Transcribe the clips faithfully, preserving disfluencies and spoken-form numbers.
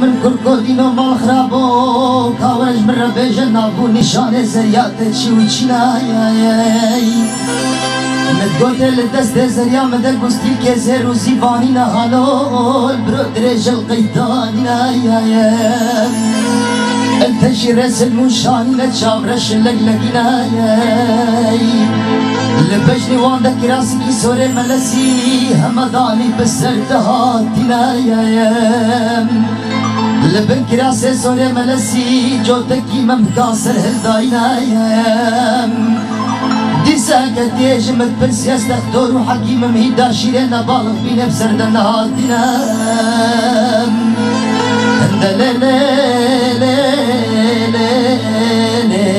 Min kurko dîno mal xirabo, ka were ji min re bêje nav û nîşanê zeriya te çi û çi nayayey. Min gote li destê zeriya min de gustîlkê zêr û zîvanî ne halol, biro dirêj li qeydanî nayayem. Te jî resil mûşanî ne çavre şileglegî nayey. Li bejnê wan de kirasikî sorê melesî, hema danî bi ser te hatî nayayem. Li bin kirasê sorê melesî, cotekî me bika ser hildayî nayem. Dîsa ke tê ji min pirsiya, ez textor û hekîm im, hîda şîrê ne balix bîne bi ser de nehatîne. Hinde lê lê lê lê lê.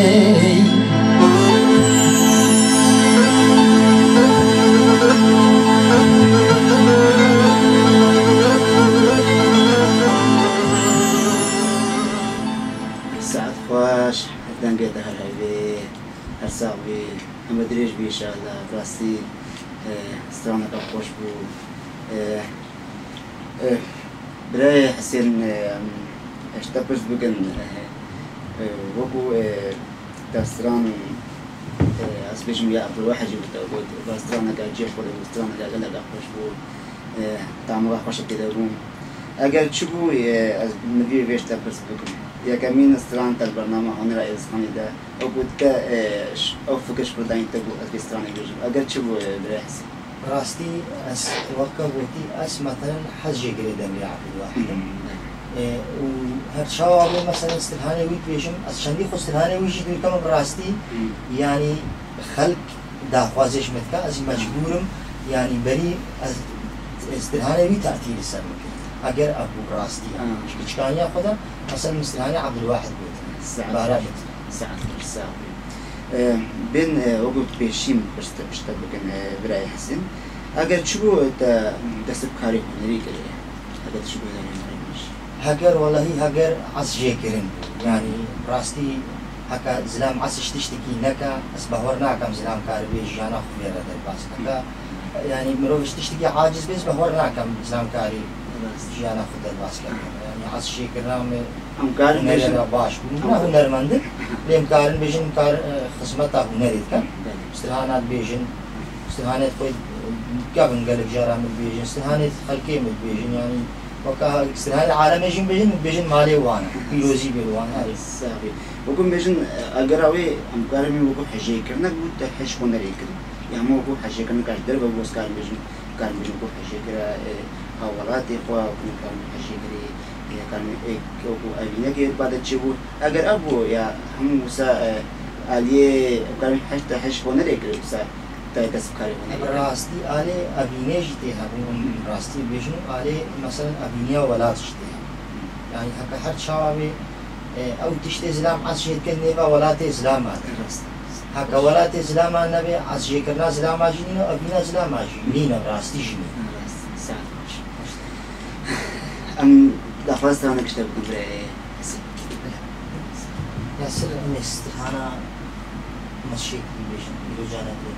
Saet xweş, dengê te her heyvê, her sax bî, heme dirêj bî inşallah. Rastî, e, straneke xweş bû. E, e, Birayê Hesên, e, em, ez ji te pirs bikin, e, e, wekû, e, te stran, e, ez bêjim ya Ebdulwahid jî bi te got, va straneke cihê xwe de bû, straneke geleke xweş bû, e, tamega xweşekê de bû. Eger çi bû, e, ez min vî vê ji te pirs bikim. Yekemîn stran te li bernama Honera Êzistanê de, wekû te, e, ş-, ew fikir ji xwe danî te bû, ez vê stranê bêjim. Eger çi bû, e, Birayê Hesên? Rastî, ez weke gotî, ez metelen hez jê girê demê Ebdulwahid im. Hmm. E, û her çawa bê, meselen, strilhanê wî dibêjim, ez çendî xwe strilhanê wî jî dûr kem, bi rastî, Hmm. yanî xelk daxwazê ji min dike, ez jî mecbûr im, yanî berî ez, ez strilhanê wî tetî li ser min kir. Eger ev bû rastî, Hmm. ji kiçikaniya xwe de, meselen, min strilhanê Ebdulwahid gotin. Saet Bara xweş. Gotin. Saet xweş, sax bî. E, bên, e, wekî pêşî min pirs te, pirs te bikin, e, Birayê Hesên. Eger çi bû te dest bi karê hunerî kirî? Eger çi bû hunerî kirî? Heger, welahî heger ez jê kirin bû. Yanî rastî heke zilam ez ji tiştekî neke, ez bawer nakem zilam karibê jiyana xwe vê re derbas neke. Yanî mirov ji tiştekî aciz bê, ez bawer nakem zilam karî Rast. jiyana xwe derbas keke. Yanî ez jê kirina me Em karin Hunerê bêjin. Re baş bûn. Em Ne hunermend in, lê em karin bêjin, em kar, e, xizmeta hunerê dikin. Belê. Strana dibêjin, stranê xwe, e, kevin gelek cara min dibêjin, stranê xelkê min dibêjin, yanî weka stranê alemê jî min bêjin, min bêjin malê wan e, pîrozî bê li wan, herê. Sax bî. Wekû min bêjin, e, egera wê em karin wekû hejêkirinek bû, te hej hunerê kirin. Ya hemû wekû hejêkirinek ji derve bû, ez karin bêjin, karin bêjin wekû hejêkira, e, ha welatê xwe, wekû karin hejêkirê, Yê karmê êk wekû evînekê bade çêbû. Eger ev bû ya hemû wisa, e, aliyê karmê heşta heş hunerê kir wisa te dest bi karê hunerê kir. Rastî alê evînê jî tê hebû, em rastî bêjin û alê meselen evîniya welat jî tê hebû. Yanî heke her çawa bê, e, ew tiştê zilam ez jê dikin nêva welatê zilama. Rast. Heke welatê zilama nebe, ez jêkirina zilama jî nîne, evîna zilama jî nîne, rastî jî nîne. Rast. Saet xweş. Em daxwaz stranekî ji te bikin birayê Hesîn. Yasir, em ê strana Meşêk bibêjin, îro canet lê.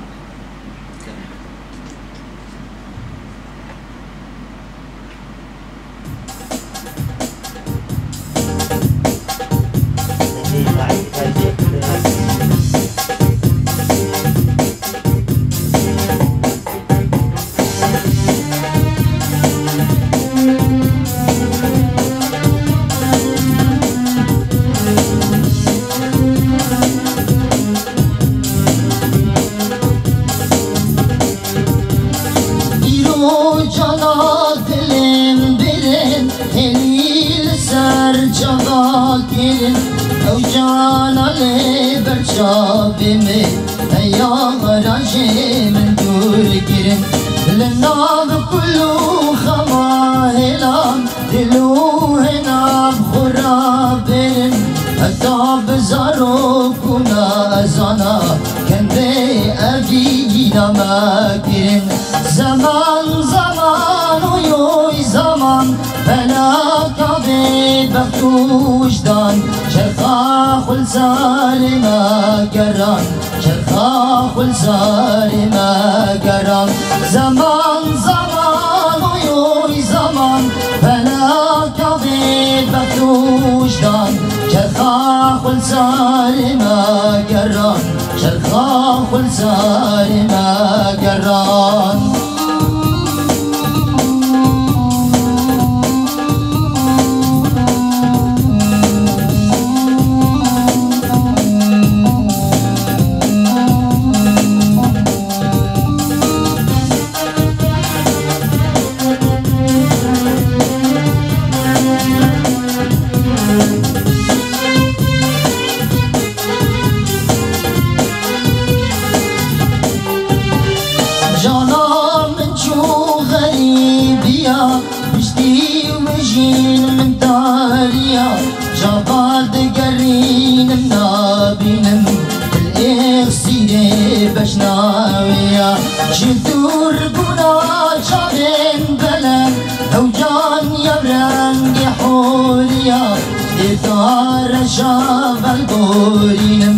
Îro cana dilên birin, hêlî li ser çava kirin. Ew cana lê ber çavê min, heya rajê min dûr kirin. Li nav kul û xema hêlan, dil û hêna bi xwe re birin. Heta bi zarok û nezana, kendê evîna me kirin. Zeman, zeman, oy, oy, zeman, felaka bê bext û wijdan, çerxa xwe li zarê me geran, çerxa xwe li zarê me geran. Zeman, zeman, oy, oy, zeman, felaka bê Bext û wijdan, çerxa xwe li zarê me geran, çerxa xwe li zarê me geran. Cana min çû xerîbiya, piştî min jîn min tariya, cava digerînim nabînim, dil êxsîrê beşnawiya. Ji dûrbûna çavên belend, ew can ya bi rengê horiya, dê dare şavel borînim,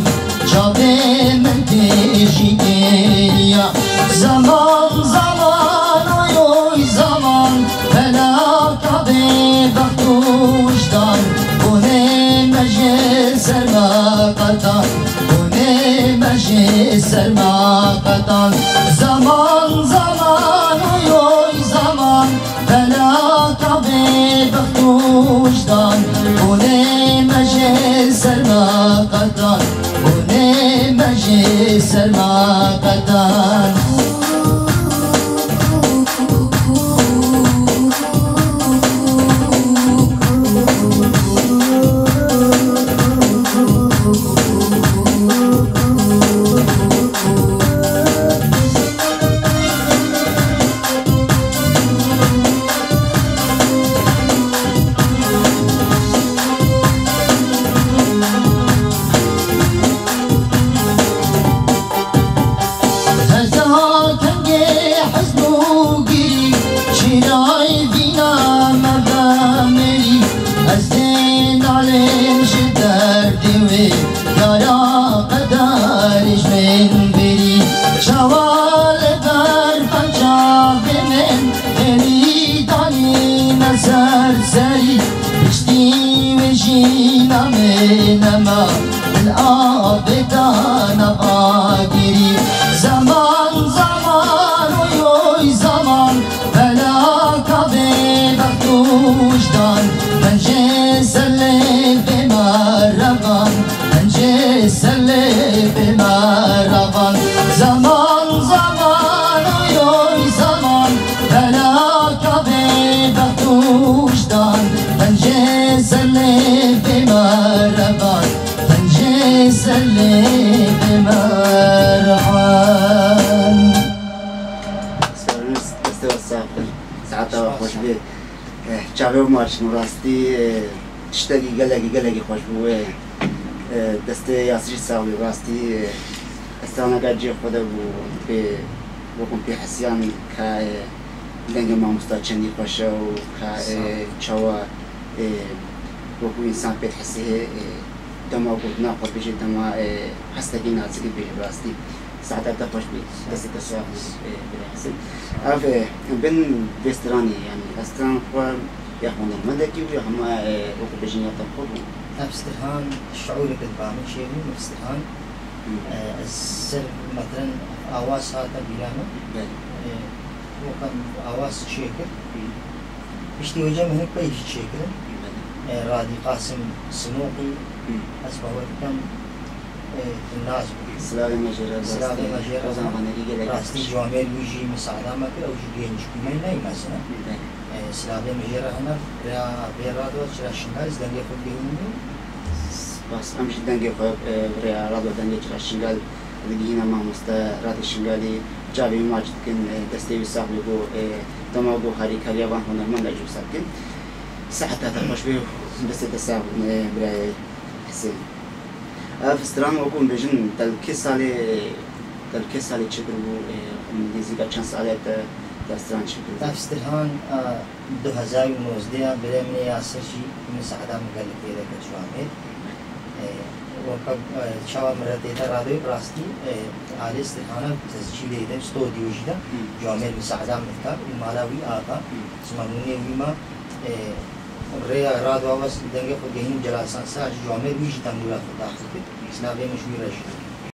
çavê min tê jî kêriya. Zeman, zeman, oy, oy, zeman, felaka bê bext û wijdan, bonê me ji ser me qetan, bonê me ji ser me qetan. Zeman, zeman, oy, oy, zeman, felaka bê bext û wijdan, bonê me ji ser me qetan, bonê me ji ser me qetan. Heta kengê hizn û girî, çînayê vîna me vemirî. Ez dê nalêm ji derdê wê, yara qedarê ji min birî. Çawa li ber penca vê min, hêlî danî me ser serî. Piştî wê jîna min nema, dil avê da nav agirî. Zeman, zeman, oy, oy, zeman, felaka bê bext û wijdan, pencê ser lê bê me revan, pencê ser lê bê me revan. Zeman, zeman, oy, oy, zeman, felaka bê bext û wijdan, pencê ser lê bê me revan, pencê ser lê bê me revan. Destê we sax bin. Saeta we xweş bê. Eh, çavê we maç bû rastî, eh, tiştekî gelekî, gelekî xweş bû. Wê, eh, destê Yasirî sax bî rastî, eh, straneke cihê xwe de bû, pê, wekum pê hesiyan ka, eh, dengê mamosta çendî xweş e û ka, eh, çawa, eh, weku însan pê dihesê, eh, dema gotina xwe bêje, dema, eh, hestekî nazikî bêje rastî. Saeta te xweş bî. Destê te sax bî, e, birê Hesen. Ev, e, bin vê stranê, yanî, ez stran xwe ya hunermendekî bû, ya hema, e, wekî bêjin ya te xwe bû. Ev stran şiûreke di ba min çêbû, min stran, Hı. e, ez ser metren awaz hate bîra min. Belê. E, wekî awaz çêkir. Hı. Piştî wê cem hinek pey jî çêkirin. Belê. E, Radî Qasim Simoqî, Hı. ez bawer dikim, e, tu nas bû. Silavê me jê re, Silavê me jê re. Ozan Xanekî gelek Rastî camêr wî jî misaada me kir, ew jî genç bû, me ney mezin e. Belê. E, silavê me jê re hene, rêya vê radyo çira Şingal, ez dengê xwe digihînim. Spas. Em jî dengê xwe, e, rêya radyo dengê çira Şingal digihîne mamoste Radyo Şingalî, çavê wî maç dikin, e, destê wî sax bê ku, e, dema ku harîkariya van hunermenda jî wisa dikin. Seheta te xweş bê û destê te sax bin, e, birayê Hesên. Ev stran wekû em bêjin, te li kê salê, te li kê salê çêkiribû, e, nêzîka çend salê te, te stran çêkiribû? Ev stran, e, du hezar û nozdeh ya birê min ê Yasir jî misaada min gelek tê de kir ji Amêd. E, weke, e, çawa min re tê de radyo bi rastî, e, alê stran e tescîlê de, stodyo jî de, Hı. ji Amêd misaada min dikar û mala wî ava. Hı. Ji memnûnê wî me, e, Rêya Rado Awas dengê xwe gehîn Celal Sansa ji camêr wî jî tembûra xwe daxil kir. Îsla vê min ji wî re jî.